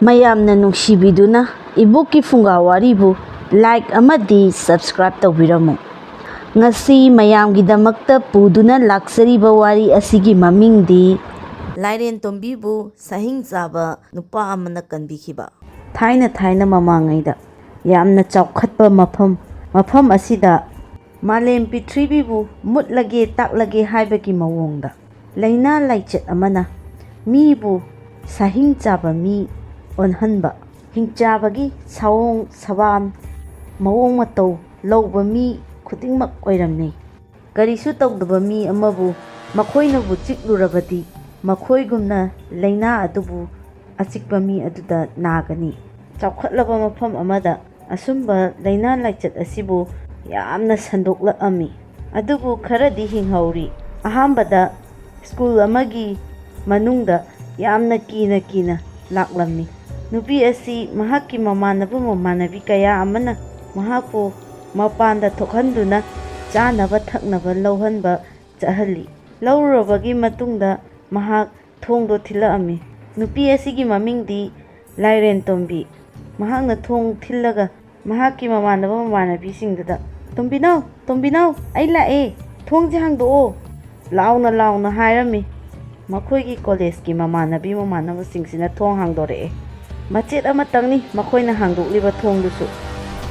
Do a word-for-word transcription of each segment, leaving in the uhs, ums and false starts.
ꯃꯌꯥꯝꯅ ꯅꯨꯡꯁꯤꯕꯤꯗꯨꯅ ꯏꯕꯣꯛꯀꯤ ꯐꯨꯡꯒꯥ ꯋꯥꯔꯤꯕꯨ like ꯑꯃꯗꯤ subscribe ꯇꯧꯕꯤꯔꯝꯃꯨ꯫ ꯉꯁꯤ ꯃꯌꯥꯝꯒꯤꯗꯃꯛꯇ ꯄꯨꯗꯨꯅ ꯂꯥꯛꯆꯔꯤꯕ ꯋꯥꯔꯤ ꯑꯁꯤꯒꯤ ꯃꯃꯤꯡꯗꯤ ꯂꯥꯏꯔꯦꯟ ꯇꯣꯝꯕꯤꯕꯨ ꯁꯍꯤꯡ ꯆꯥꯕ ꯅꯨꯄꯥ ꯑꯃꯅ ꯀꯟꯕꯤꯈꯤꯕ꯫ ꯊꯥꯏꯅ ꯊꯥꯏꯅ ꯃꯃꯥꯡꯉꯩꯗ ꯌꯥꯝꯅ ꯆꯥꯎꯈꯠꯄ ꯃꯐꯝ, ꯃꯐꯝ ꯑꯁꯤꯗ ꯃꯥꯂꯦꯝ ꯄ꯭ꯔꯤꯊꯤꯕꯤꯕꯨ ꯃꯨꯠꯂꯒꯦ ꯇꯥꯛꯂꯒꯦ ꯍꯥꯏꯕꯒꯤ ꯃꯑꯣꯡꯗ ꯂꯥꯏꯅꯥ ꯂꯥꯏꯆꯠ ꯑꯃꯅ ꯃꯤꯕꯨ ꯁꯥꯍꯤꯡ ꯆꯥꯕ ꯃꯤ ꯑꯣꯟꯍꯟꯕ, ꯍꯤꯡꯆꯥꯕꯒꯤ ꯁꯥꯑꯣꯡ ꯁꯕꯥꯟ, ꯃꯑꯣꯡ ꯃꯇꯧ ꯂꯧꯕ ꯃꯤ ꯈꯨꯗꯤꯡꯃꯛ ꯑꯣꯏꯔꯝꯃꯤ꯫ ꯀꯔꯤꯁꯨ ꯇꯧꯗꯕ ꯃꯤ ꯑꯃꯕꯨ ꯃꯈꯣꯏꯅꯕꯨ ꯆꯤꯛꯂꯨꯔꯕꯗꯤ, ꯃꯈꯣꯏꯒꯨꯝꯅ ꯂꯥꯏꯅꯥ ꯑꯗꯨꯕꯨ ꯑꯆꯤꯛꯄ ꯃꯤ ꯑꯗꯨꯗ ꯅꯥꯒꯅꯤ꯫ ꯆꯥꯎꯈꯠꯂꯕ ꯃꯐꯝ ꯑꯃꯗ ꯑꯁꯨꯝꯕ ꯂꯥꯏꯅꯥ ꯂꯥꯏꯆꯠ ꯑꯁꯤꯕꯨ ꯌꯥꯝꯅ ꯁꯟꯗꯣꯛꯂꯛꯂꯝꯃꯤ꯫ ꯑꯗꯨꯕꯨ ꯈꯔꯗꯤ ꯍꯤꯡꯍꯧꯔꯤ꯫ ꯑꯍꯥꯟꯕꯗ ꯁ꯭ꯀꯨꯜ ꯑꯃꯒꯤ ꯃꯅꯨꯡꯗ ꯌꯥꯝꯅ ꯀꯤꯅ ꯀꯤꯅ ꯂꯥꯛꯂꯝꯃꯤ꯫ ꯅꯨꯄꯤ ꯑꯁꯤ ꯃꯍꯥꯛꯀꯤ ꯃꯃꯥꯟꯅꯕ ꯃꯃꯥꯟꯅꯕꯤ ꯀꯌꯥ ꯑꯃꯅ ꯃꯍꯥꯛꯄꯨ ꯃꯄꯥꯟꯗ ꯊꯣꯛꯍꯟꯗꯨꯅ ꯆꯥꯅꯕ ꯊꯛꯅꯕ ꯂꯧꯍꯟꯕ ꯆꯠꯍꯜꯂꯤ꯫ ꯂꯧꯔꯨꯔꯕꯒꯤ ꯃꯇꯨꯡꯗ ꯃꯍꯥꯛ ꯊꯣꯡꯗꯣ ꯊꯤꯜꯂꯛꯂꯝꯃꯤ꯫ ꯅꯨꯄꯤ ꯑꯁꯤꯒꯤ ꯃꯃꯤꯡꯗꯤ ꯂꯥꯏꯔꯦꯟ ꯇꯣꯝꯕꯤ꯫ ꯃꯍꯥꯛꯅ ꯊꯣꯡ ꯊꯤꯜꯂꯒ ꯃꯍꯥꯛꯀꯤ ꯃꯃꯥꯟꯅꯕ ꯃꯃꯥꯟꯅꯕꯤꯁꯤꯡꯗꯨꯗ, "ꯇꯣꯝꯕꯤꯅꯥꯎ, ꯇꯣꯝꯕꯤꯅꯥꯎ, ꯑꯩ ꯂꯥꯛꯑꯦ, ꯊꯣꯡꯁꯦ ꯍꯥꯡꯗꯣꯛꯑꯣ" ꯂꯥꯎꯅ ꯂꯥꯎꯅ ꯍꯥꯏꯔꯝꯃꯤ꯫ ꯃꯈꯣꯏꯒꯤ ꯀꯣꯂꯦꯖꯀꯤ ꯃꯃꯥꯟꯅꯕꯤ ꯃꯃꯥꯟꯅꯕꯁꯤꯡꯁꯤꯅ ꯊꯣꯡ ꯍꯥꯡꯗꯣꯔꯛꯑꯦ꯫ ꯃꯆꯦꯠ ꯑꯃꯇꯪꯅꯤ ꯃꯈꯣꯏꯅ ꯍꯥꯡꯗꯣꯛꯂꯤꯕ ꯊꯣꯡꯗꯨꯁꯨ꯫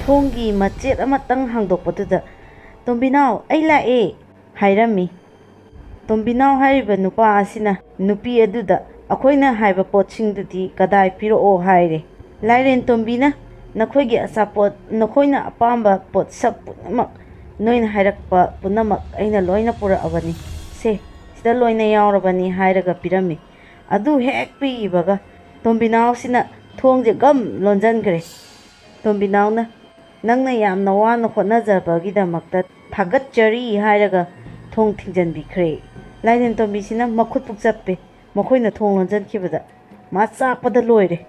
ꯊꯣꯡꯒꯤ ꯃꯆꯦꯠ ꯑꯃꯇꯪ ꯍꯥꯡꯗꯣꯛꯄꯗꯨꯗ, "ꯇꯣꯝꯕꯤꯅꯥꯎ, ꯑꯩ ꯂꯥꯛꯑꯦ" ꯍꯥꯏꯔꯝꯃꯤ꯫ ꯇꯣꯝꯕꯤꯅꯥꯎ ꯍꯥꯏꯔꯤꯕ ꯅꯨꯄꯥ ꯑꯁꯤꯅ ꯅꯨꯄꯤ ꯑꯗꯨꯗ, "ꯑꯩꯈꯣꯏꯅ ꯍꯥꯏꯕ ꯄꯣꯠꯁꯤꯡꯗꯨꯗꯤ ꯀꯗꯥꯏ ꯄꯤꯔꯛꯑꯣ?" ꯍꯥꯏꯔꯦ꯫ ꯂꯥꯏꯔꯦꯟ ꯇꯣꯝꯕꯤꯅ, "ꯅꯈꯣꯏꯒꯤ ꯑꯆꯥꯄꯣꯠ, ꯅꯈꯣꯏꯅ ꯑꯄꯥꯝꯕ ꯄꯣꯠꯁꯛ ꯄꯨꯝꯅꯃꯛ, ꯅꯣꯏꯅ ꯍꯥꯏꯔꯛꯄ ꯄꯨꯝꯅꯃꯛ ꯑꯩꯅ ꯂꯣꯏꯅ ꯄꯨꯔꯛꯂꯕꯅꯤ꯫ ꯁꯦ, ꯁꯤꯗ ꯂꯣꯏꯅ ꯌꯥꯎꯔꯕꯅꯤ" ꯍꯥꯏꯔꯒ ꯄꯤꯔꯝꯃꯤ꯫ ꯑꯗꯨ ꯍꯦꯛ ꯄꯤꯈꯤꯕꯒ ꯇꯣꯝꯕꯤꯅꯥꯎꯁꯤꯅ ꯊꯣꯡꯁꯦ ꯒꯝ ꯂꯣꯟꯁꯤꯟꯈ꯭ꯔꯦ꯫ ꯇꯣꯝꯕꯤꯅꯥꯎꯅ, "ꯅꯪꯅ ꯌꯥꯝꯅ ꯋꯥꯅ ꯍꯣꯠꯅꯖꯕꯒꯤꯗꯃꯛꯇ ꯊꯥꯒꯠꯆꯔꯤ" ꯍꯥꯏꯔꯒ ꯊꯣꯡ ꯊꯤꯡꯖꯤꯟꯕꯤꯈ꯭ꯔꯦ꯫ ꯂꯥꯏꯔꯦꯟ ꯇꯣꯝꯕꯤꯁꯤꯅ ꯃꯈꯨꯠ ꯄꯨꯛ ꯆꯞꯄꯦ꯫ ꯃꯈꯣꯏꯅ ꯊꯣꯡ ꯂꯣꯟꯁꯤꯟꯈꯤꯕꯗ ꯃꯥ ꯆꯥꯛꯄꯗ ꯂꯣꯏꯔꯦ꯫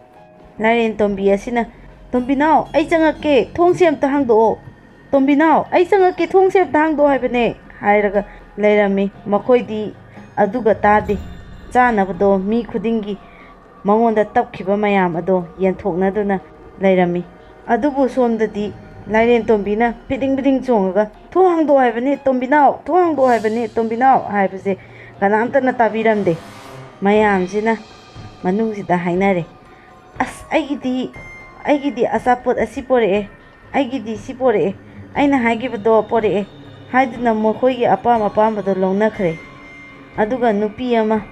ꯂꯥꯏꯔꯦꯟ ꯇꯣꯝꯕꯤ ꯑꯁꯤꯅ, "ꯇꯣꯝꯕꯤꯅꯥꯎ, ꯑꯩ ꯆꯪꯉꯛꯀꯦ, ꯊꯣꯡꯁꯦ ꯑꯝꯇ ꯍꯥꯡꯗꯣꯛꯑꯣ꯫ ꯇꯣꯝꯕꯤꯅꯥꯎ, ꯑꯩ ꯆꯪꯉꯛꯀꯦ, ꯊꯣꯡꯁꯦ ꯑꯝꯇ ꯍꯥꯡꯗꯣꯛꯑꯣ ꯍꯥꯏꯕꯅꯦ" ꯍꯥꯏꯔꯒ ꯂꯩꯔꯝꯃꯤ꯫ ꯃꯈꯣꯏꯗꯤ ꯑꯗꯨꯒ ꯇꯥꯗꯦ꯫ ꯆꯥꯅꯕꯗꯣ ꯃꯤ ꯈꯨꯗꯤꯡꯒꯤ ꯃꯉꯣꯟꯗ ꯇꯞꯈꯤꯕ ꯃꯌꯥꯝ ꯑꯗꯣ ꯌꯦꯟꯊꯣꯛꯅꯗꯨꯅ ꯂꯩꯔꯝꯃꯤ꯫ ꯑꯗꯨꯕꯨ ꯁꯣꯝꯗꯗꯤ ꯂꯥꯏꯔꯦꯟ ꯇꯣꯝꯕꯤꯅ ꯐꯤꯗꯤꯡ ꯐꯤꯗꯤꯡ ꯆꯣꯡꯉꯒ, "ꯊꯣꯡ ꯍꯥꯡꯗꯣꯛꯑꯣ ꯍꯥꯏꯕꯅꯦ, ꯇꯣꯝꯕꯤꯅꯥꯎ! ꯊꯣꯡ ꯍꯥꯡꯗꯣꯛꯑꯣ ꯍꯥꯏꯕꯅꯦ, ꯇꯣꯝꯕꯤꯅꯥꯎ!" ꯍꯥꯏꯕꯁꯦ ꯀꯅꯥꯝꯇꯅ ꯇꯥꯕꯤꯔꯝꯗꯦ꯫ ꯃꯌꯥꯝꯁꯤꯅ ꯃꯅꯨꯡꯁꯤꯗ ꯍꯥꯏꯅꯔꯦ, "ꯑꯁ, ꯑꯩꯒꯤꯗꯤ, ꯑꯩꯒꯤꯗꯤ ꯑꯆꯥꯄꯣꯠ ꯑꯁꯤ ꯄꯣꯔꯛꯑꯦ, ꯑꯩꯒꯤꯗꯤ ꯁꯤ ꯄꯣꯔꯛꯑꯦ, ꯑꯩꯅ ꯍꯥꯏꯈꯤꯕꯗꯣ ꯄꯣꯔꯛꯑꯦ" ꯍꯥꯏꯗꯨꯅ ꯃꯈꯣꯏꯒꯤ ꯑꯄꯥꯝ ꯑꯄꯥꯝꯕꯗꯣ ꯂꯧꯅꯈ꯭ꯔꯦ꯫ ꯑꯗꯨꯒ ꯅꯨꯄꯤ ꯑꯃ,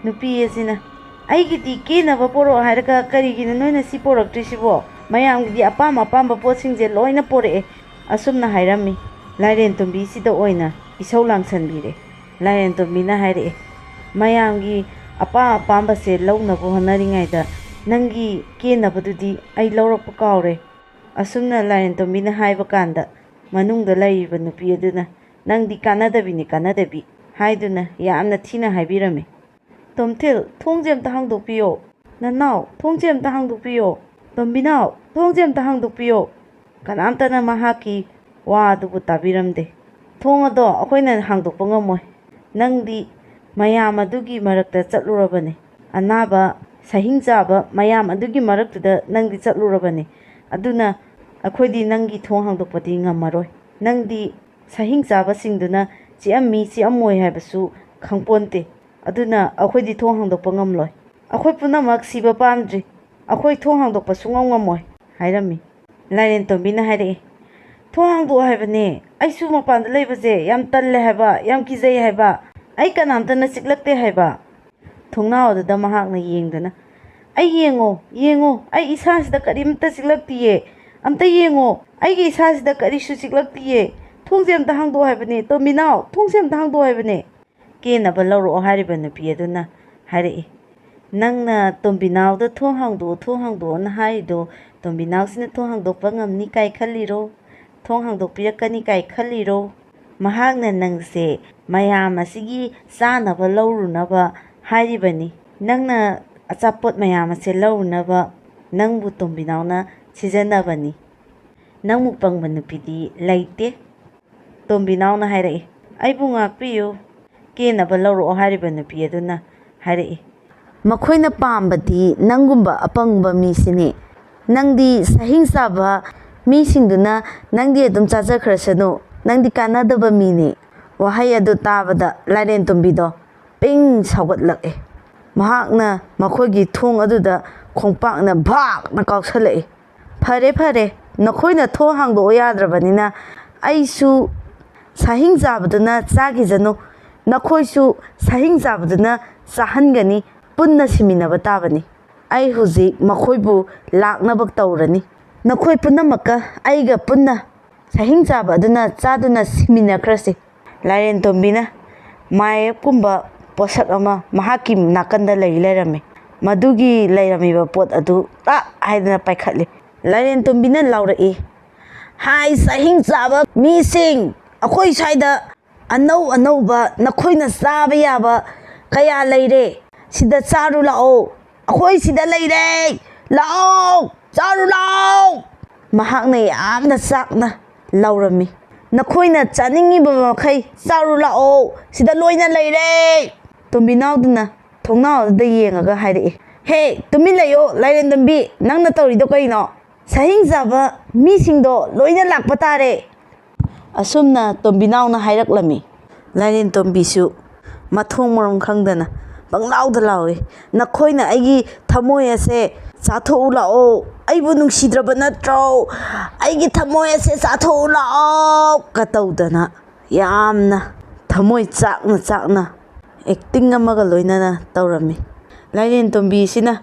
ꯅꯨꯄꯤ ꯑꯁꯤꯅ, "ꯑꯩꯒꯤꯗꯤ ꯀꯦꯅꯕ ꯄꯣꯔꯛꯑꯣ ꯍꯥꯏꯔꯒ ꯀꯔꯤꯒꯤꯅꯣ ꯅꯣꯏꯅ ꯁꯤ ꯄꯣꯔꯛꯇ꯭ꯔꯤꯁꯤꯕꯣ? ꯃꯌꯥꯝꯒꯤꯗꯤ ꯑꯄꯥꯝ ꯑꯄꯥꯝꯕ ꯄꯣꯠꯁꯤꯡꯁꯦ ꯂꯣꯏꯅ ꯄꯣꯔꯛꯑꯦ", ꯑꯁꯨꯝꯅ ꯍꯥꯏꯔꯝꯃꯤ꯫ ꯂꯥꯏꯔꯦꯟ ꯇꯣꯝꯕꯤꯁꯤꯗ ꯑꯣꯏꯅ ꯏꯁꯧ ꯂꯥꯡꯁꯟꯕꯤꯔꯦ꯫ ꯂꯥꯏꯔꯦꯟ ꯇꯣꯝꯕꯤꯅ ꯍꯥꯏꯔꯛꯑꯦ, "ꯃꯌꯥꯝꯒꯤ ꯑꯄꯥꯝ ꯑꯄꯥꯝꯕꯁꯦ ꯂꯧꯅꯕ ꯍꯣꯠꯅꯔꯤꯉꯩꯗ ꯅꯪꯒꯤ ꯀꯦꯅꯕꯗꯨꯗꯤ ꯑꯩ ꯂꯧꯔꯛꯄ ꯀꯥꯎꯔꯦ"꯫ ꯑꯁꯨꯝꯅ ꯂꯥꯏꯔꯦꯟ ꯇꯣꯝꯕꯤꯅ ꯍꯥꯏꯕ ꯀꯥꯟꯗ ꯃꯅꯨꯡꯗ ꯂꯩꯔꯤꯕ ꯅꯨꯄꯤ ꯑꯗꯨꯅ, "ꯅꯪꯗꯤ ꯀꯥꯟꯅꯗꯕꯤꯅꯤ, ꯀꯥꯟꯅꯗꯕꯤ" ꯍꯥꯏꯗꯨꯅ ꯌꯥꯝꯅ ꯊꯤꯅ ꯍꯥꯏꯕꯤꯔꯝꯃꯤ꯫ "ꯇꯣꯝꯊꯤꯜ, ꯊꯣꯡꯁꯦ ꯑꯝꯇ ꯍꯥꯡꯗꯣꯛꯄꯤꯌꯣ꯫ ꯅꯅꯥꯎ, ꯊꯣꯡꯁꯦ ꯑꯝꯇ ꯍꯥꯡꯗꯣꯛꯄꯤꯌꯣ꯫ ꯇꯣꯝꯕꯤꯅꯥꯎ, ꯊꯣꯡꯁꯦ ꯑꯝꯇ ꯍꯥꯡꯗꯣꯛꯄꯤꯌꯣ"꯫ ꯀꯅꯥꯝꯇꯅ ꯃꯍꯥꯛꯀꯤ ꯋꯥ ꯑꯗꯨꯕꯨ ꯇꯥꯕꯤꯔꯝꯗꯦ꯫ "ꯊꯣꯡ ꯑꯗꯣ ꯑꯩꯈꯣꯏꯅ ꯍꯥꯡꯗꯣꯛꯄ ꯉꯝꯃꯣꯏ꯫ ꯅꯪꯗꯤ ꯃꯌꯥꯝ ꯑꯗꯨꯒꯤ ꯃꯔꯛꯇ ꯆꯠꯂꯨꯔꯕꯅꯤ꯫ ꯑꯅꯥꯕ, ꯁꯍꯤꯡ ꯆꯥꯕ ꯃꯌꯥꯝ ꯑꯗꯨꯒꯤ ꯃꯔꯛꯇꯨꯗ ꯅꯪꯗꯤ ꯆꯠꯂꯨꯔꯕꯅꯤ꯫ ꯑꯗꯨꯅ ꯑꯩꯈꯣꯏꯗꯤ ꯅꯪꯒꯤ ꯊꯣꯡ ꯍꯥꯡꯗꯣꯛꯄꯗꯤ ꯉꯝꯃꯔꯣꯏ꯫ ꯅꯪꯗꯤ ꯁꯍꯤꯡ ꯆꯥꯕꯁꯤꯡꯗꯨꯅ ꯆꯤꯛꯑꯝꯃꯤ, ꯆꯤꯛꯑꯝꯃꯣꯏ ꯍꯥꯏꯕꯁꯨ ꯈꯪꯄꯣꯟꯇꯦ꯫ ꯑꯗꯨꯅ ꯑꯩꯈꯣꯏꯗꯤ ꯊꯣꯡ ꯍꯥꯡꯗꯣꯛꯄ ꯉꯝꯂꯣꯏ꯫ ꯑꯩꯈꯣꯏ ꯄꯨꯝꯅꯃꯛ ꯁꯤꯕ ꯄꯥꯝꯗ꯭ꯔꯤ꯫ ꯑꯩꯈꯣꯏ ꯊꯣꯡ ꯍꯥꯡꯗꯣꯛꯄ ꯁꯨꯡꯉꯝ ꯉꯝꯃꯣꯏ" ꯍꯥꯏꯔꯝꯃꯤ꯫ ꯂꯥꯏꯔꯦꯟ ꯇꯣꯝꯕꯤꯅ ꯍꯥꯏꯔꯛꯏ, "ꯊꯣꯡ ꯍꯥꯡꯗꯣꯛꯑꯣ ꯍꯥꯏꯕꯅꯦ꯫ ꯑꯩꯁꯨ ꯃꯄꯥꯟꯗ ꯂꯩꯕꯁꯦ ꯌꯥꯝ ꯇꯜꯂꯦ ꯍꯥꯏꯕ, ꯌꯥꯝ ꯀꯤꯖꯩ ꯍꯥꯏꯕ꯫ ꯑꯩ ꯀꯅꯥꯝꯇꯅ ꯆꯤꯛꯂꯛꯇꯦ ꯍꯥꯏꯕ"꯫ ꯊꯣꯡꯅꯥꯎ ꯑꯗꯨꯗ ꯃꯍꯥꯛꯅ ꯌꯦꯡꯗꯨꯅ, "ꯑꯩ ꯌꯦꯡꯉꯣ, ꯌꯦꯡꯉꯣ, ꯑꯩ ꯏꯁꯥꯁꯤꯗ ꯀꯔꯤꯝꯇ ꯆꯤꯛꯂꯛꯇꯤꯌꯦ꯫ ꯑꯝꯇ ꯌꯦꯡꯉꯣ, ꯑꯩꯒꯤ ꯏꯁꯥꯁꯤꯗ ꯀꯔꯤꯁꯨ ꯆꯤꯛꯂꯛꯇꯤꯌꯦ꯫ ꯊꯣꯡꯁꯦ ꯑꯝꯇ ꯍꯥꯡꯗꯣꯛꯑꯣ ꯍꯥꯏꯕꯅꯦ, ꯇꯣꯝꯕꯤꯅꯥꯎ, ꯊꯣꯡꯁꯦ ꯑꯝꯇ ꯍꯥꯡꯗꯣꯛꯑꯣ ꯍꯥꯏꯕꯅꯦ"꯫ ꯀꯦꯅꯕ ꯂꯧꯔꯛꯑꯣ ꯍꯥꯏꯔꯤꯕ ꯅꯨꯄꯤ ꯑꯗꯨꯅ ꯍꯥꯏꯔꯛꯏ, "ꯅꯪꯅ ꯇꯣꯝꯕꯤꯅꯥꯎꯗ ꯊꯣꯡ ꯍꯥꯡꯗꯣꯛꯑꯣ, ꯊꯣꯡ ꯍꯥꯡꯗꯣꯛꯑꯣꯅ ꯍꯥꯏꯔꯤꯗꯣ, ꯇꯣꯝꯕꯤꯅꯥꯎꯁꯤꯅ ꯊꯣꯡ ꯍꯥꯡꯗꯣꯛꯄ ꯉꯝꯅꯤ ꯀꯥꯏ ꯈꯜꯂꯤꯔꯣ? ꯊꯣꯡ ꯍꯥꯡꯗꯣꯛꯄꯤꯔꯛꯀꯅꯤ ꯀꯥꯏ ꯈꯜꯂꯤꯔꯣ? ꯃꯍꯥꯛꯅ ꯅꯪꯁꯦ ꯃꯌꯥꯝ ꯑꯁꯤꯒꯤ ꯆꯥꯅꯕ ꯂꯧꯔꯨꯅꯕ ꯍꯥꯏꯔꯤꯕꯅꯤ꯫ ꯅꯪꯅ ꯑꯆꯥꯄꯣꯠ ꯃꯌꯥꯝ ꯑꯁꯦ ꯂꯧꯔꯨꯅꯕ ꯅꯪꯕꯨ ꯇꯣꯝꯕꯤꯅꯥꯎꯅ ꯁꯤꯖꯤꯟꯅꯕꯅꯤ꯫ ꯅꯪꯃꯨꯛ ꯄꯪꯕ ꯅꯨꯄꯤꯗꯤ ꯂꯩꯇꯦ"꯫ ꯇꯣꯝꯕꯤꯅꯥꯎꯅ ꯍꯥꯏꯔꯛꯏ, "ꯑꯩꯕꯨ ꯉꯥꯛꯄꯤꯌꯨ"꯫ ꯀꯦꯅꯕ ꯂꯧꯔꯛꯑꯣ ꯍꯥꯏꯔꯤꯕ ꯅꯨꯄꯤ ꯑꯗꯨꯅ ꯍꯥꯏꯔꯛꯏ, ꯃꯈꯣꯏꯅ ꯄꯥꯝꯕꯗꯤ ꯅꯪꯒꯨꯝꯕ ꯑꯄꯪꯕ ꯃꯤꯁꯤꯅꯤ꯫ ꯅꯪꯗꯤ ꯁꯍꯤꯡ ꯆꯥꯕ ꯃꯤꯁꯤꯡꯗꯨꯅ ꯅꯪꯗꯤ ꯑꯗꯨꯝ ꯆꯥꯖꯈ꯭ꯔꯁꯅꯨ, ꯅꯪꯗꯤ ꯀꯥꯟꯅꯗꯕ ꯃꯤꯅꯤ꯫ ꯋꯥꯍꯩ ꯑꯗꯨ ꯇꯥꯕꯗ ꯂꯥꯏꯔꯦꯟ ꯇꯣꯝꯕꯤꯗꯣ ꯄꯤꯡ ꯁꯥꯎꯒꯠꯂꯛꯑꯦ꯫ ꯃꯍꯥꯛꯅ ꯃꯈꯣꯏꯒꯤ ꯊꯣꯡ ꯑꯗꯨꯗ ꯈꯣꯡꯄꯥꯛꯅ ꯚꯥꯛꯅ ꯀꯥꯎꯁꯜꯂꯛꯏ꯫ "ꯐꯔꯦ, ꯐꯔꯦ, ꯅꯈꯣꯏꯅ ꯊꯣꯡ ꯍꯥꯡꯗꯣꯛꯑꯣ ꯌꯥꯗ꯭ꯔꯕꯅꯤꯅ ꯑꯩꯁꯨ ꯁꯥꯍꯤꯡ ꯆꯥꯕꯗꯨꯅ ꯆꯥꯈꯤꯁꯅꯨ, ꯅꯈꯣꯏꯁꯨ ꯁꯥꯍꯤꯡ ꯆꯥꯕꯗꯨꯅ ꯆꯥꯍꯟꯒꯅꯤ, ꯄꯨꯟꯅ ꯁꯤꯃꯤꯟꯅꯕ ꯇꯥꯕꯅꯤ꯫ ꯑꯩ ꯍꯧꯖꯤꯛ ꯃꯈꯣꯏꯕꯨ ꯂꯥꯛꯅꯕ ꯇꯧꯔꯅꯤ꯫ ꯅꯈꯣꯏ ꯄꯨꯝꯅꯃꯛꯀ ꯑꯩꯒ ꯄꯨꯟꯅ ꯁꯥꯍꯤꯡ ꯆꯥꯕ ꯑꯗꯨꯅ ꯆꯥꯗꯨꯅ ꯁꯤꯃꯤꯟꯅꯈ꯭ꯔꯁꯤ꯫" ꯂꯥꯏꯔꯦꯟ ꯇꯣꯝꯕꯤꯅ ꯃꯥꯌꯦꯞꯀꯨꯝꯕ ꯄꯣꯠꯁꯛ ꯑꯃ ꯃꯍꯥꯛꯀꯤ ꯅꯥꯀꯟꯗ ꯂꯩ ꯂꯩꯔꯝꯃꯤ꯫ ꯃꯗꯨꯒꯤ ꯂꯩꯔꯝꯃꯤꯕ ꯄꯣꯠ ꯑꯗꯨ ꯇꯥꯛ ꯍꯥꯏꯗꯅ ꯄꯥꯏꯈꯠꯂꯤ꯫ ꯂꯥꯏꯔꯦꯟ ꯇꯣꯝꯕꯤꯅ ꯂꯥꯎꯔꯛꯏ, "ꯍꯥꯏ ꯁꯥꯍꯤꯡ ꯆꯥꯕ ꯃꯤꯁꯤꯡ, ꯑꯩꯈꯣꯏ ꯁ꯭ꯋꯥꯏꯗ ꯑꯅꯧ ꯑꯅꯧꯕ ꯅꯈꯣꯏꯅ ꯆꯥꯕ ꯌꯥꯕ ꯀꯌꯥ ꯂꯩꯔꯦ꯫ ꯁꯤꯗ ꯆꯥꯔꯨ ꯂꯥꯛꯑꯣ꯫ ꯑꯩꯈꯣꯏ ꯁꯤꯗ ꯂꯩꯔꯦ꯫ ꯂꯥꯛꯑꯣ, ꯆꯥꯔꯨ ꯂꯥꯛꯑꯣ꯫" ꯃꯍꯥꯛꯅ ꯌꯥꯝꯅ ꯆꯥꯛꯅ ꯂꯥꯎꯔꯝꯃꯤ꯫ "ꯅꯈꯣꯏꯅ ꯆꯥꯅꯤꯡꯉꯤꯕ ꯃꯈꯩ ꯆꯥꯔꯨ ꯂꯥꯛꯑꯣ꯫ ꯁꯤꯗ ꯂꯣꯏꯅ ꯂꯩꯔꯦ꯫" ꯇꯣꯝꯕꯤꯅꯥꯎꯗꯨꯅ ꯊꯣꯡꯅꯥꯎ ꯑꯗꯨꯗ ꯌꯦꯡꯉꯒ ꯍꯥꯏꯔꯛꯏ, "ꯍꯦ, ꯇꯨꯃꯤꯟ ꯂꯩꯌꯣ, ꯂꯥꯏꯔꯦꯟ ꯇꯣꯝꯕꯤ, ꯅꯪꯅ ꯇꯧꯔꯤꯗꯣ ꯀꯩꯅꯣ? ꯁꯥꯍꯤꯡ ꯆꯥꯕ ꯃꯤꯁꯤꯡꯗꯣ ꯂꯣꯏꯅ ꯂꯥꯛꯄ ꯇꯥꯔꯦ꯫" ꯑꯁꯨꯝꯅ ꯇꯣꯝꯕꯤꯅꯥꯎꯅ ꯍꯥꯏꯔꯛꯂꯝꯃꯤ꯫ ꯂꯥꯏꯔꯦꯟ ꯇꯣꯝꯕꯤꯁꯨ ꯃꯊꯣꯡ ꯃꯔꯝ ꯈꯪꯗꯅ ꯄꯪꯂꯥꯎꯗ ꯂꯥꯎꯏ, "ꯅꯈꯣꯏꯅ ꯑꯩꯒꯤ ꯊꯃꯣꯏ ꯑꯁꯦ ꯆꯥꯊꯣꯛꯎ ꯂꯥꯛꯑꯣ, ꯑꯩꯕꯨ ꯅꯨꯡꯁꯤꯗ꯭ꯔꯕ ꯅꯠꯇ꯭ꯔꯣ? ꯑꯩꯒꯤ ꯊꯃꯣꯏ ꯑꯁꯦ ꯆꯥꯊꯣꯛꯎ ꯂꯥꯛꯑꯣ!" ꯀ ꯇꯧꯗꯅ ꯌꯥꯝꯅ ꯊꯃꯣꯏ ꯆꯥꯛꯅ ꯆꯥꯛꯅ ꯑꯦꯛꯇꯤꯡ ꯑꯃꯒ ꯂꯣꯏꯅꯅ ꯇꯧꯔꯝꯃꯤ꯫ ꯂꯥꯏꯔꯦꯟ ꯇꯣꯝꯕꯤꯁꯤꯅ,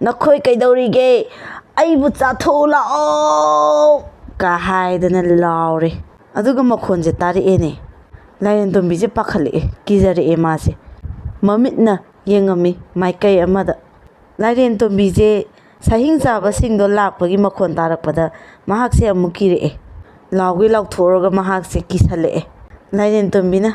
"ꯅꯈꯣꯏ ꯀꯩꯗꯧꯔꯤꯒꯦ? ꯑꯩꯕꯨ ꯆꯥꯊꯣꯛꯎ ꯂꯥꯛꯑꯣ!" ꯀ ꯍꯥꯏꯗꯅ ꯂꯥꯎꯔꯦ꯫ ꯑꯗꯨꯒ ꯃꯈꯣꯟꯁꯦ ꯇꯥꯔꯛꯑꯦꯅꯦ꯫ ꯂꯥꯏꯔꯦꯟ ꯇꯣꯝꯕꯤꯁꯦ ꯄꯥꯈꯠꯂꯛꯑꯦ, ꯀꯤꯖꯔꯛꯑꯦ ꯃꯥꯁꯦ꯫ ꯃꯃꯤꯠꯅ ꯌꯦꯡꯉꯝꯃꯤ ꯃꯥꯏꯀꯩ ꯑꯃꯗ꯫ ꯂꯥꯏꯔꯦꯟ ꯇꯣꯝꯕꯤꯁꯦ ꯁꯥꯍꯤꯡ ꯆꯥꯕꯁꯤꯡꯗꯣ ꯂꯥꯛꯄꯒꯤ ꯃꯈꯣꯟ ꯇꯥꯔꯛꯄꯗ ꯃꯍꯥꯛꯁꯦ ꯑꯃꯨꯛ ꯀꯤꯔꯛꯑꯦ꯫ ꯂꯥꯎꯒꯦ ꯂꯥꯎꯊꯣꯛꯑꯒ ꯃꯍꯥꯛꯁꯦ ꯀꯤꯁꯜꯂꯛꯑꯦ꯫ ꯂꯥꯏꯔꯦꯟ ꯇꯣꯝꯕꯤꯅ,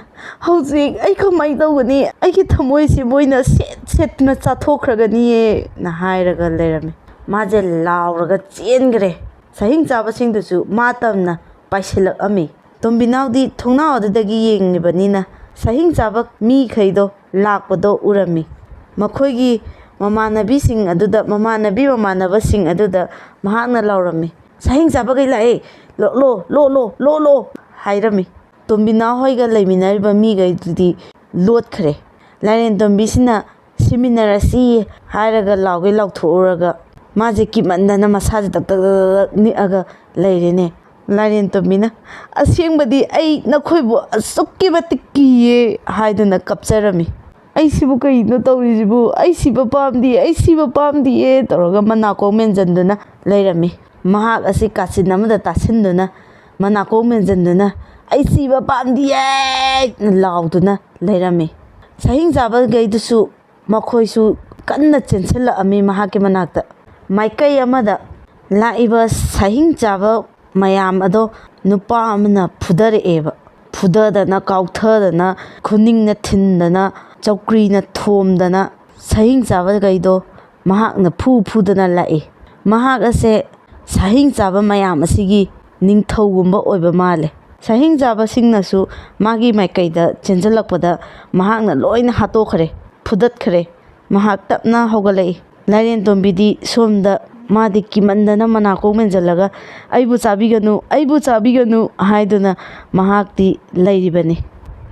"ꯍꯧꯖꯤꯛ ꯑꯩ ꯀꯃꯥꯏꯅ ꯇꯧꯒꯅꯤ? ꯑꯩꯒꯤ ꯊꯃꯣꯏꯁꯤ ꯃꯣꯏꯅ ꯁꯦꯠ ꯁꯦꯠꯇꯨꯅ ꯆꯥꯊꯣꯛꯈ꯭ꯔꯒꯅꯤꯌꯦ" ꯅ ꯍꯥꯏꯔꯒ ꯂꯩꯔꯝꯃꯤ꯫ ꯃꯥꯁꯦ ꯂꯥꯎꯔꯒ ꯆꯦꯟꯈ꯭ꯔꯦ꯫ ꯁꯥꯍꯤꯡ ꯆꯥꯕꯁꯤꯡꯗꯨꯁꯨ ꯃꯥ ꯇꯝꯅ ꯄꯥꯏꯁꯤꯜꯂꯛꯑꯝꯃꯤ꯫ ꯇꯣꯝꯕꯤꯅꯥꯎꯗꯤ ꯊꯣꯡꯅꯥꯎ ꯑꯗꯨꯗꯒꯤ ꯌꯦꯡꯂꯤꯕꯅꯤꯅ ꯁꯥꯍꯤꯡ ꯆꯥꯕ ꯃꯤꯈꯩꯗꯣ ꯂꯥꯛꯄꯗꯣ ꯎꯔꯝꯃꯤ꯫ ꯃꯈꯣꯏꯒꯤ ꯃꯃꯥꯟꯅꯕꯤꯁꯤꯡ ꯑꯗꯨꯗ, ꯃꯃꯥꯟꯅꯕꯤ ꯃꯃꯥꯟꯅꯕꯁꯤꯡ ꯑꯗꯨꯗ ꯃꯍꯥꯛꯅ ꯂꯥꯎꯔꯝꯃꯤ, "ꯁꯥꯍꯤꯡ ꯆꯥꯕꯈꯩ ꯂꯥꯛꯑꯦ, ꯂꯣꯠꯂꯣ, ꯂꯣꯠꯂꯣ, ꯂꯣꯠꯂꯣ" ꯍꯥꯏꯔꯝꯃꯤ꯫ ꯇꯣꯝꯕꯤꯅꯥꯎ ꯍꯣꯏꯒ ꯂꯩꯃꯤꯟꯅꯔꯤꯕ ꯃꯤꯈꯩꯗꯨꯗꯤ ꯂꯣꯠꯈ꯭ꯔꯦ꯫ ꯂꯥꯏꯔꯦꯟ ꯇꯣꯝꯕꯤꯁꯤꯅ "ꯁꯤꯃꯤꯟꯅꯔꯁꯤ" ꯍꯥꯏꯔꯒ ꯂꯥꯎꯒꯩ ꯂꯥꯎꯊꯣꯛꯎꯔꯒ, ꯃꯥꯁꯦ ꯀꯤꯃꯟꯗꯅ ꯃꯁꯥꯁꯦ ꯇꯛ ꯇꯛ ꯇꯛ ꯇꯛ ꯅꯤꯛꯑꯒ ꯂꯩꯔꯦꯅꯦ꯫ ꯂꯥꯏꯔꯦꯟ ꯇꯣꯝꯕꯤꯅ, "ꯑꯁꯦꯡꯕꯗꯤ ꯑꯩ ꯅꯈꯣꯏꯕꯨ ꯑꯁꯨꯛꯀꯤ ꯃꯇꯤꯛ ꯀꯤꯌꯦ" ꯍꯥꯏꯗꯨꯅ ꯀꯞꯆꯔꯝꯃꯤ꯫ "ꯑꯩꯁꯤꯕꯨ ꯀꯩꯅꯣ ꯇꯧꯔꯤꯁꯤꯕꯨ? ꯑꯩ ꯁꯤꯕ ꯄꯥꯝꯗꯤꯌꯦ, ꯑꯩ ꯁꯤꯕ ꯄꯥꯝꯗꯤꯌꯦ" ꯇꯧꯔꯒ ꯃꯅꯥꯀꯣꯡ ꯃꯦꯟꯁꯤꯟꯗꯨꯅ ꯂꯩꯔꯝꯃꯤ꯫ ꯃꯍꯥꯛ ꯑꯁꯤ ꯀꯥꯆꯤꯟ ꯑꯃꯗ ꯇꯥꯁꯤꯟꯗꯨꯅ, ꯃꯅꯥꯀꯣꯡ ꯃꯦꯟꯁꯤꯟꯗꯨꯅ, "ꯑꯩ ꯁꯤꯕ ꯄꯥꯝꯗꯤꯌꯦ" ꯂꯥꯎꯗꯨꯅ ꯂꯩꯔꯝꯃꯤ꯫ ꯁꯥꯍꯤꯡ ꯆꯥꯕꯈꯩꯗꯨꯁꯨ ꯃꯈꯣꯏꯁꯨ ꯀꯟꯅ ꯆꯦꯟꯁꯤꯜꯂꯛꯑꯝꯃꯤ ꯃꯍꯥꯛꯀꯤ ꯃꯅꯥꯛꯇ꯫ ꯃꯥꯏꯀꯩ ꯑꯃꯗ ꯂꯥꯛꯏꯕ ꯁꯥꯍꯤꯡ ꯆꯥꯕ ꯃꯌꯥꯝ ꯑꯗꯣ ꯅꯨꯄꯥ ꯑꯃꯅ ꯐꯨꯗꯔꯛꯑꯦꯕ꯫ ꯐꯨꯗꯗꯅ, ꯀꯥꯎꯊꯗꯅ, ꯈꯨꯅꯤꯡꯅ ꯊꯤꯟꯗꯅ, ꯆꯧꯀ꯭ꯔꯤꯅ ꯊꯣꯝꯗꯅ, ꯁꯥꯍꯤꯡ ꯆꯥꯕꯈꯩꯗꯣ ꯃꯍꯥꯛꯅ ꯐꯨ ꯐꯨꯗꯅ ꯂꯥꯛꯏ꯫ ꯃꯍꯥꯛ ꯑꯁꯦ ꯁꯥꯍꯤꯡ ꯆꯥꯕ ꯃꯌꯥꯝ ꯑꯁꯤꯒꯤ ꯅꯤꯡꯊꯧꯒꯨꯝꯕ ꯑꯣꯏꯕ ꯃꯥꯜꯂꯦ꯫ ꯁꯥꯍꯤꯡ ꯆꯥꯕꯁꯤꯡꯅꯁꯨ ꯃꯥꯒꯤ ꯃꯥꯏꯀꯩꯗ ꯆꯦꯟꯁꯤꯜꯂꯛꯄꯗ ꯃꯍꯥꯛꯅ ꯂꯣꯏꯅ ꯍꯥꯠꯇꯣꯛꯈ꯭ꯔꯦ, ꯐꯨꯗꯠꯈ꯭ꯔꯦ꯫ ꯃꯍꯥꯛ ꯇꯞꯅ ꯍꯧꯒꯠꯂꯛꯏ꯫ ꯂꯥꯏꯔꯦꯟ ꯇꯣꯝꯕꯤꯗꯤ ꯁꯣꯝꯗ ꯃꯥꯗꯤ ꯀꯤꯃꯟꯗꯅ ꯃꯅꯥꯀꯣꯡ ꯃꯦꯟꯁꯤꯜꯂꯒ, "ꯑꯩꯕꯨ ꯆꯥꯕꯤꯒꯅꯨ, ꯑꯩꯕꯨ ꯆꯥꯕꯤꯒꯅꯨ" ꯍꯥꯏꯗꯨꯅ ꯃꯍꯥꯛꯇꯤ ꯂꯩꯔꯤꯕꯅꯤ꯫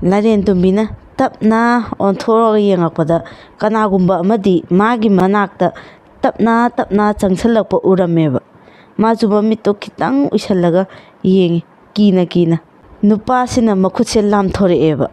ꯂꯥꯏꯔꯦꯟ ꯇꯣꯝꯕꯤꯅ ꯇꯞꯅ ꯑꯣꯟꯊꯣꯔꯛꯑꯒ ꯌꯦꯡꯉꯛꯄꯗ ꯀꯅꯥꯒꯨꯝꯕ ꯑꯃꯗꯤ ꯃꯥꯒꯤ ꯃꯅꯥꯛꯇ ꯇꯞꯅ ꯇꯞꯅ ꯆꯪꯁꯤꯜꯂꯛꯄ ꯎꯔꯝꯃꯦꯕ꯫ ꯃꯥꯁꯨ ꯃꯃꯤꯠꯇꯣ ꯈꯤꯇꯪ ꯎꯏꯁꯜꯂꯒ ꯌꯦꯡꯉꯤ, ꯀꯤꯅ ꯀꯤꯅ꯫ ꯅꯨꯄꯥꯁꯤꯅ ꯃꯈꯨꯠꯁꯦ ꯂꯥꯝꯊꯣꯔꯛꯑꯦꯕ꯫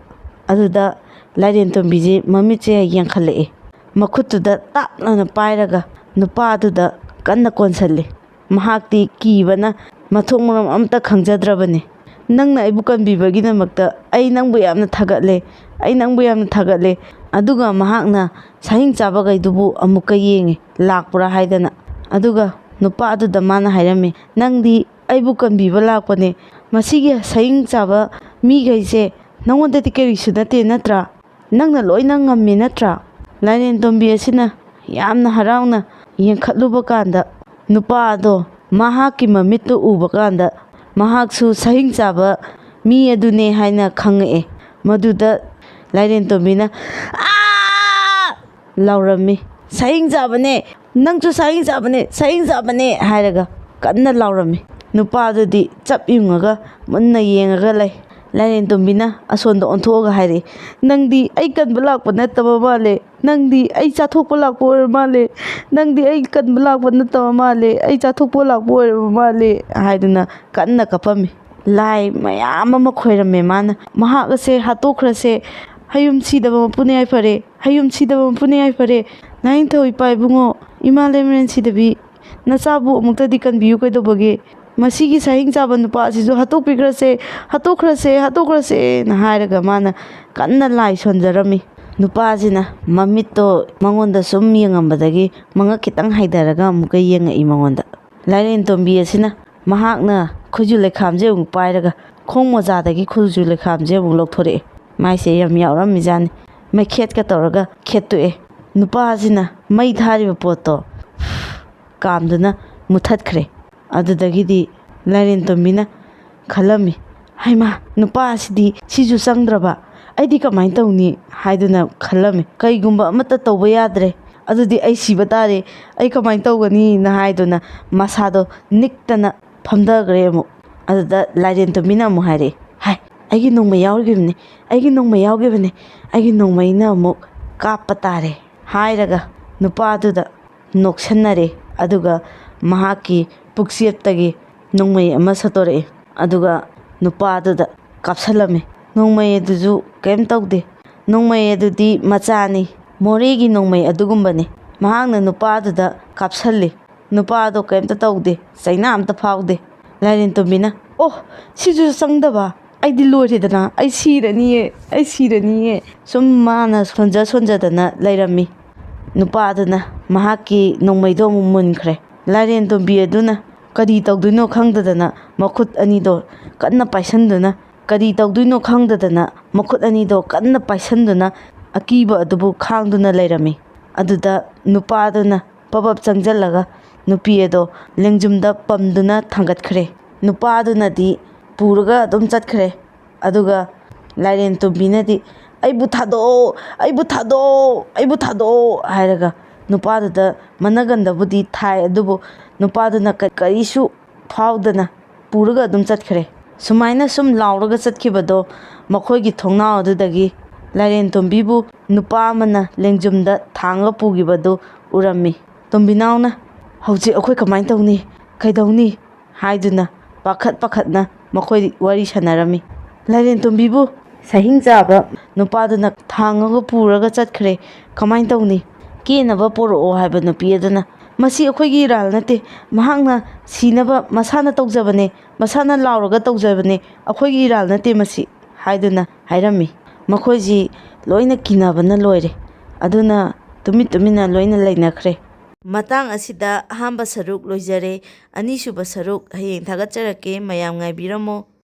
ꯑꯗꯨꯗ ꯂꯥꯏꯔꯦꯟ ꯇꯣꯝꯕꯤꯁꯦ ꯃꯃꯤꯠꯁꯦ ꯌꯦꯡꯈꯠꯂꯛꯑꯦ꯫ ꯃꯈꯨꯠꯇꯨꯗ ꯇꯥꯞꯅꯅ ꯄꯥꯏꯔꯒ ꯅꯨꯄꯥꯗꯨꯗ ꯀꯟꯅ ꯀꯣꯟꯁꯜꯂꯤ꯫ ꯃꯍꯥꯛꯇꯤ ꯀꯤꯕꯅ ꯃꯊꯣꯡ ꯃꯔꯝ ꯑꯝꯇ ꯈꯪꯖꯗ꯭ꯔꯕꯅꯤ꯫ "ꯅꯪꯅ ꯑꯩꯕꯨ ꯀꯟꯕꯤꯕꯒꯤꯗꯃꯛꯇ ꯑꯩ ꯅꯪꯕꯨ ꯌꯥꯝꯅ ꯊꯥꯒꯠꯂꯦ, ꯑꯩ ꯅꯪꯕꯨ ꯌꯥꯝꯅ ꯊꯥꯒꯠꯂꯦ"꯫ ꯑꯗꯨꯒ ꯃꯍꯥꯛꯅ ꯁꯥꯍꯤꯡ ꯆꯥꯕꯈꯩꯗꯨꯕꯨ ꯑꯃꯨꯛꯀ ꯌꯦꯡꯉꯤ, ꯂꯥꯛꯄ꯭ꯔꯥ ꯍꯥꯏꯗꯅ꯫ ꯑꯗꯨꯒ ꯅꯨꯄꯥꯗꯨꯗ ꯃꯥꯅ ꯍꯥꯏꯔꯝꯃꯤ, "ꯅꯪꯗꯤ ꯑꯩꯕꯨ ꯀꯟꯕꯤꯕ ꯂꯥꯛꯄꯅꯦ꯫ ꯃꯁꯤꯒꯤ ꯁꯥꯍꯤꯡ ꯆꯥꯕ ꯃꯤꯈꯩꯁꯦ ꯅꯉꯣꯟꯗꯗꯤ ꯀꯔꯤꯁꯨ ꯅꯠꯇꯦ ꯅꯠꯇ꯭ꯔꯥ? ꯅꯪꯅ ꯂꯣꯏꯅ ꯉꯝꯃꯤ ꯅꯠꯇ꯭ꯔꯥ?" ꯂꯥꯏꯔꯦꯟ ꯇꯣꯝꯕꯤ ꯑꯁꯤꯅ ꯌꯥꯝꯅ ꯍꯔꯥꯎꯅ ꯌꯦꯡꯈꯠꯂꯨꯕ ꯀꯥꯟꯗ, ꯅꯨꯄꯥ ꯑꯗꯣ ꯃꯍꯥꯛꯀꯤ ꯃꯃꯤꯠꯇꯨ ꯎꯕ ꯀꯥꯟꯗ ꯃꯍꯥꯛꯁꯨ ꯁꯥꯍꯤꯡ ꯆꯥꯕ ꯃꯤ ꯑꯗꯨꯅꯦ ꯍꯥꯏꯅ ꯈꯪꯉꯛꯑꯦ꯫ ꯃꯗꯨꯗ ꯂꯥꯏꯔꯦꯟ ꯇꯣꯝꯕꯤꯅ, "ꯑꯥ!" ꯂꯥꯎꯔꯝꯃꯤ꯫ "ꯁꯥꯍꯤꯡ ꯆꯥꯕꯅꯦ, ꯅꯪꯁꯨ ꯁꯥꯍꯤꯡ ꯆꯥꯕꯅꯦ, ꯁꯥꯍꯤꯡ ꯆꯥꯕꯅꯦ" ꯍꯥꯏꯔꯒ ꯀꯟꯅ ꯂꯥꯎꯔꯝꯃꯤ꯫ ꯅꯨꯄꯥꯗꯨꯗꯤ ꯆꯞ ꯌꯨꯡꯉꯒ ꯃꯨꯟꯅ ꯌꯦꯡꯉꯒ ꯂꯩ꯫ ꯂꯥꯏꯔꯦꯟ ꯇꯣꯝꯕꯤꯅ ꯑꯁꯣꯟꯗ ꯑꯣꯟꯊꯣꯛꯑꯒ ꯍꯥꯏꯔꯛꯏ, "ꯅꯪꯗꯤ ꯑꯩ ꯀꯟꯕ ꯂꯥꯛꯄ ꯅꯠꯇꯕ ꯃꯥꯜꯂꯦ, ꯅꯪꯗꯤ ꯑꯩ ꯆꯥꯊꯣꯛꯄ ꯂꯥꯛꯄ ꯑꯣꯏꯔ ꯃꯥꯜꯂꯦ, ꯅꯪꯗꯤ ꯑꯩ ꯀꯟꯕ ꯂꯥꯛꯄ ꯅꯠꯇꯕ ꯃꯥꯜꯂꯦ, ꯑꯩ ꯆꯥꯊꯣꯛꯄ ꯂꯥꯛꯄ ꯑꯣꯏꯔꯕ ꯃꯥꯜꯂꯦ" ꯍꯥꯏꯗꯨꯅ ꯀꯟꯅ ꯀꯞꯄꯝꯃꯤ꯫ ꯂꯥꯏ ꯃꯌꯥꯝ ꯑꯃ ꯈꯣꯏꯔꯝꯃꯦ ꯃꯥꯅ, "ꯃꯍꯥꯛ ꯑꯁꯦ ꯍꯥꯠꯇꯣꯛꯈ꯭ꯔꯁꯦ, ꯍꯌꯨꯝ ꯁꯤꯗꯕ ꯃꯄꯨꯅꯦ ꯍꯥꯏ ꯐꯔꯦ, ꯍꯌꯨꯝ ꯁꯤꯗꯕ ꯃꯄꯨꯅꯦ ꯍꯥꯏ ꯐꯔꯦ, ꯅꯥꯏꯅꯤꯡꯊꯧ ꯏꯄꯥ ꯏꯕꯨꯡꯉꯣ, ꯏꯃꯥ ꯂꯩꯃꯔꯦꯟ ꯁꯤꯗꯕꯤ, ꯅꯆꯥꯕꯨ ꯑꯃꯨꯛꯇꯗꯤ ꯀꯟꯕꯤꯌꯨ ꯀꯩꯗꯧꯕꯒꯦ? ꯃꯁꯤꯒꯤ ꯁꯥꯍꯤꯡ ꯆꯥꯕ ꯅꯨꯄꯥ ꯑꯁꯤꯁꯨ ꯍꯥꯠꯇꯣꯛꯄꯤꯈ꯭ꯔꯁꯦ, ꯍꯥꯠꯇꯣꯛꯈ꯭ꯔꯁꯦ, ꯍꯥꯠꯇꯣꯛꯈ꯭ꯔꯁꯦꯅ" ꯍꯥꯏꯔꯒ ꯃꯥꯅ ꯀꯟꯅ ꯂꯥꯏ ꯁꯣꯟꯖꯔꯝꯃꯤ꯫ ꯅꯨꯄꯥꯁꯤꯅ ꯃꯃꯤꯠꯇꯣ ꯃꯉꯣꯟꯗ ꯁꯨꯝ ꯌꯦꯡꯉꯝꯕꯗꯒꯤ ꯃꯉꯛ ꯈꯤꯇꯪ ꯍꯥꯏꯊꯔꯒ ꯑꯃꯨꯛꯀ ꯌꯦꯡꯉꯛꯏ ꯃꯉꯣꯟꯗ꯫ ꯂꯥꯏꯔꯦꯟ ꯇꯣꯝꯕꯤ ꯑꯁꯤꯅ ꯃꯍꯥꯛꯅ ꯈꯨꯖꯨ ꯂꯩꯈꯥꯝꯁꯦ ꯑꯃꯨꯛ ꯄꯥꯏꯔꯒ ꯈꯣꯡ ꯃꯣꯖꯥꯗꯒꯤ ꯈꯨꯖꯨ ꯂꯩꯈꯥꯝꯁꯦ ꯑꯃꯨꯛ ꯂꯧꯊꯣꯔꯛꯑꯦ꯫ ꯃꯥꯏꯁꯦ ꯌꯥꯝ ꯌꯥꯎꯔꯝꯃꯤꯖꯥꯠꯅꯤ꯫ ꯃꯩꯈꯦꯠꯀ ꯇꯧꯔꯒ ꯈꯦꯠꯇꯣꯛꯑꯦ꯫ ꯅꯨꯄꯥꯁꯤꯅ ꯃꯩ ꯊꯥꯔꯤꯕ ꯄꯣꯠꯇꯣ ꯀꯥꯝꯗꯨꯅ ꯃꯨꯊꯠꯈ꯭ꯔꯦ꯫ ꯑꯗꯨꯗꯒꯤꯗꯤ ꯂꯥꯏꯔꯦꯟ ꯇꯣꯝꯕꯤꯅ ꯈꯜꯂꯝꯃꯤ, "ꯍꯩꯃꯥ, ꯅꯨꯄꯥ ꯑꯁꯤꯗꯤ ꯁꯤꯁꯨ ꯆꯪꯗ꯭ꯔꯕ, ꯑꯩꯗꯤ ꯀꯃꯥꯏꯅ ꯇꯧꯅꯤ?" ꯍꯥꯏꯗꯨꯅ ꯈꯜꯂꯝꯃꯤ꯫ "ꯀꯩꯒꯨꯝꯕ ꯑꯃꯠꯇ ꯇꯧꯕ ꯌꯥꯗ꯭ꯔꯦ, ꯑꯗꯨꯗꯤ ꯑꯩ ꯁꯤꯕ ꯇꯥꯔꯦ, ꯑꯩ ꯀꯃꯥꯏꯅ ꯇꯧꯒꯅꯤꯅ?" ꯍꯥꯏꯗꯨꯅ ꯃꯁꯥꯗꯣ ꯅꯤꯛꯇꯅ ꯐꯝꯊꯈ꯭ꯔꯦ ꯑꯃꯨꯛ꯫ ꯑꯗꯨꯗ ꯂꯥꯏꯔꯦꯟ ꯇꯣꯝꯕꯤꯅ ꯑꯃꯨꯛ ꯍꯥꯏꯔꯛꯑꯦ, "ꯍꯥꯏ, ꯑꯩꯒꯤ ꯅꯣꯡꯃꯩ ꯌꯥꯎꯔꯤꯕꯅꯤ, ꯑꯩꯒꯤ ꯅꯣꯡꯃꯩ ꯌꯥꯎꯈꯤꯕꯅꯤ, ꯑꯩꯒꯤ ꯅꯣꯡꯃꯩꯅ ꯑꯃꯨꯛ ꯀꯥꯞꯄ ꯇꯥꯔꯦ" ꯍꯥꯏꯔꯒ ꯅꯨꯄꯥꯗꯨꯗ ꯅꯣꯛꯁꯟꯅꯔꯦ꯫ ꯑꯗꯨꯒ ꯃꯍꯥꯛꯀꯤ ꯄꯨꯛꯆꯦꯞꯇꯒꯤ ꯅꯣꯡꯃꯩ ꯑꯃ ꯁꯠꯇꯣꯔꯛꯑꯦ꯫ ꯑꯗꯨꯒ ꯅꯨꯄꯥꯗꯨꯗ ꯀꯥꯞꯁꯜꯂꯝꯃꯤ꯫ ꯅꯣꯡꯃꯩ ꯑꯗꯨꯁꯨ ꯀꯔꯤꯝ ꯇꯧꯗꯦ꯫ ꯅꯣꯡꯃꯩ ꯑꯗꯨꯗꯤ ꯃꯆꯥꯅꯤ, ꯃꯣꯔꯦꯒꯤ ꯅꯣꯡꯃꯩ ꯑꯗꯨꯒꯨꯝꯕꯅꯤ꯫ ꯃꯍꯥꯛꯅ ꯅꯨꯄꯥꯗꯨꯗ ꯀꯥꯞꯁꯜꯂꯤ꯫ ꯅꯨꯄꯥꯗꯣ ꯀꯔꯤꯝꯇ ꯇꯧꯗꯦ, ꯆꯩꯅꯥ ꯑꯝꯇ ꯐꯥꯎꯗꯦ꯫ ꯂꯥꯏꯔꯦꯟ ꯇꯣꯝꯕꯤꯅ, "ꯑꯣ, ꯁꯤꯁꯨ ꯆꯪꯗꯕ? ꯑꯩꯗꯤ ꯂꯣꯏꯔꯦꯗꯅ, ꯑꯩ ꯁꯤꯔꯅꯤꯌꯦ, ꯑꯩ ꯁꯤꯔꯅꯤꯌꯦ"꯫ ꯁꯨꯝ ꯃꯥꯅ ꯁꯣꯟꯖ ꯁꯣꯟꯖꯗꯅ ꯂꯩꯔꯝꯃꯤ꯫ ꯅꯨꯄꯥꯗꯨꯅ ꯃꯍꯥꯛꯀꯤ ꯅꯣꯡꯃꯩꯗꯣ ꯑꯃꯨꯛ ꯃꯨꯟꯈ꯭ꯔꯦ꯫ ꯂꯥꯏꯔꯦꯟ ꯇꯣꯝꯕꯤ ꯑꯗꯨꯅ ꯀꯔꯤ ꯇꯧꯗꯣꯏꯅꯣ ꯈꯪꯗꯗꯅ ꯃꯈꯨꯠ ꯑꯅꯤꯗꯣ ꯀꯟꯅ ꯄꯥꯏꯁꯟꯗꯨꯅ, ꯀꯔꯤ ꯇꯧꯗꯣꯏꯅꯣ ꯈꯪꯗꯗꯅ ꯃꯈꯨꯠ ꯑꯅꯤꯗꯣ ꯀꯟꯅ ꯄꯥꯏꯁꯟꯗꯨꯅ ꯑꯀꯤꯕ ꯑꯗꯨꯕꯨ ꯈꯥꯡꯗꯨꯅ ꯂꯩꯔꯝꯃꯤ꯫ ꯑꯗꯨꯗ ꯅꯨꯄꯥꯗꯨꯅ ꯄꯕꯞ ꯆꯪꯁꯤꯜꯂꯒ ꯅꯨꯄꯤ ꯑꯗꯣ ꯂꯦꯡꯖꯨꯝꯗ ꯄꯝꯗꯨꯅ ꯊꯥꯡꯒꯠꯈ꯭ꯔꯦ꯫ ꯅꯨꯄꯥꯗꯨꯅꯗꯤ ꯄꯨꯔꯒ ꯑꯗꯨꯝ ꯆꯠꯈ꯭ꯔꯦ꯫ ꯑꯗꯨꯒ ꯂꯥꯏꯔꯦꯟ ꯇꯣꯝꯕꯤꯅꯗꯤ "ꯑꯩꯕꯨ ꯊꯥꯗꯣꯛꯑꯣ, ꯑꯩꯕꯨ ꯊꯥꯗꯣꯛꯑꯣ, ꯑꯩꯕꯨ ꯊꯥꯗꯣꯛꯑꯣ" ꯍꯥꯏꯔꯒ ꯅꯨꯄꯥꯗꯨꯗ ꯃꯅꯒꯟꯗꯕꯨꯗꯤ ꯊꯥꯏ, ꯑꯗꯨꯕꯨ ꯅꯨꯄꯥꯗꯨꯅ ꯀ-, ꯀꯔꯤꯁꯨ ꯐꯥꯎꯗꯅ ꯄꯨꯔꯒ ꯑꯗꯨꯝ ꯆꯠꯈ꯭ꯔꯦ꯫ ꯁꯨꯃꯥꯏꯅ ꯁꯨꯝ ꯂꯥꯎꯔꯒ ꯆꯠꯈꯤꯕꯗꯣ ꯃꯈꯣꯏꯒꯤ ꯊꯣꯡꯅꯥꯎ ꯑꯗꯨꯗꯒꯤ ꯂꯥꯏꯔꯦꯟ ꯇꯣꯝꯕꯤꯕꯨ ꯅꯨꯄꯥ ꯑꯃꯅ ꯂꯦꯡꯖꯨꯝꯗ ꯊꯥꯡꯉꯒ ꯄꯨꯈꯤꯕꯗꯨ ꯎꯔꯝꯃꯤ꯫ ꯇꯣꯝꯕꯤꯅꯥꯎꯅ, "ꯍꯧꯖꯤꯛ ꯑꯩꯈꯣꯏ ꯀꯃꯥꯏꯅ ꯇꯧꯅꯤ? ꯀꯩꯗꯧꯅꯤ?" ꯍꯥꯏꯗꯨꯅ ꯄꯥꯈꯠ ꯄꯥꯈꯠꯅ ꯃꯈꯣꯏ ꯋꯥꯔꯤ ꯁꯥꯟꯅꯔꯝꯃꯤ꯫ ꯂꯥꯏꯔꯦꯟ ꯇꯣꯝꯕꯤꯕꯨ ꯁꯍꯤꯡ ꯆꯥꯕ ꯅꯨꯄꯥꯗꯨꯅ ꯊꯥꯡꯉꯒ ꯄꯨꯔꯒ ꯆꯠꯈ꯭ꯔꯦ꯫ ꯀꯃꯥꯏꯅ ꯇꯧꯅꯤ? ꯀꯦꯅꯕ ꯄꯣꯔꯛꯑꯣ ꯍꯥꯏꯕ ꯅꯨꯄꯤ ꯑꯗꯨꯅ, "ꯃꯁꯤ ꯑꯩꯈꯣꯏꯒꯤ ꯏꯔꯥꯜ ꯅꯠꯇꯦ, ꯃꯍꯥꯛꯅ ꯁꯤꯅꯕ ꯃꯁꯥꯅ ꯇꯧꯖꯕꯅꯦ, ꯃꯁꯥꯅ ꯂꯥꯎꯔꯒ ꯇꯧꯖꯕꯅꯦ, ꯑꯩꯈꯣꯏꯒꯤ ꯏꯔꯥꯜ ꯅꯠꯇꯦ ꯃꯁꯤ" ꯍꯥꯏꯗꯨꯅ ꯍꯥꯏꯔꯝꯃꯤ꯫ ꯃꯈꯣꯏꯁꯤ ꯂꯣꯏꯅ ꯀꯤꯅꯕꯅ ꯂꯣꯏꯔꯦ꯫ ꯑꯗꯨꯅ ꯇꯨꯃꯤꯟ ꯇꯨꯃꯤꯟꯅ ꯂꯣꯏꯅ ꯂꯩꯅꯈ꯭ꯔꯦ꯫ ꯃꯇꯥꯡ ꯑꯁꯤꯗ ꯑꯍꯥꯟꯕ ꯁꯔꯨꯛ ꯂꯣꯏꯖꯔꯦ꯫ ꯑꯅꯤꯁꯨꯕ ꯁꯔꯨꯛ ꯍꯌꯦꯡ ꯊꯥꯒꯠꯆꯔꯛꯀꯦ꯫ ꯃꯌꯥꯝ ꯉꯥꯏꯕꯤꯔꯝꯃꯣ꯫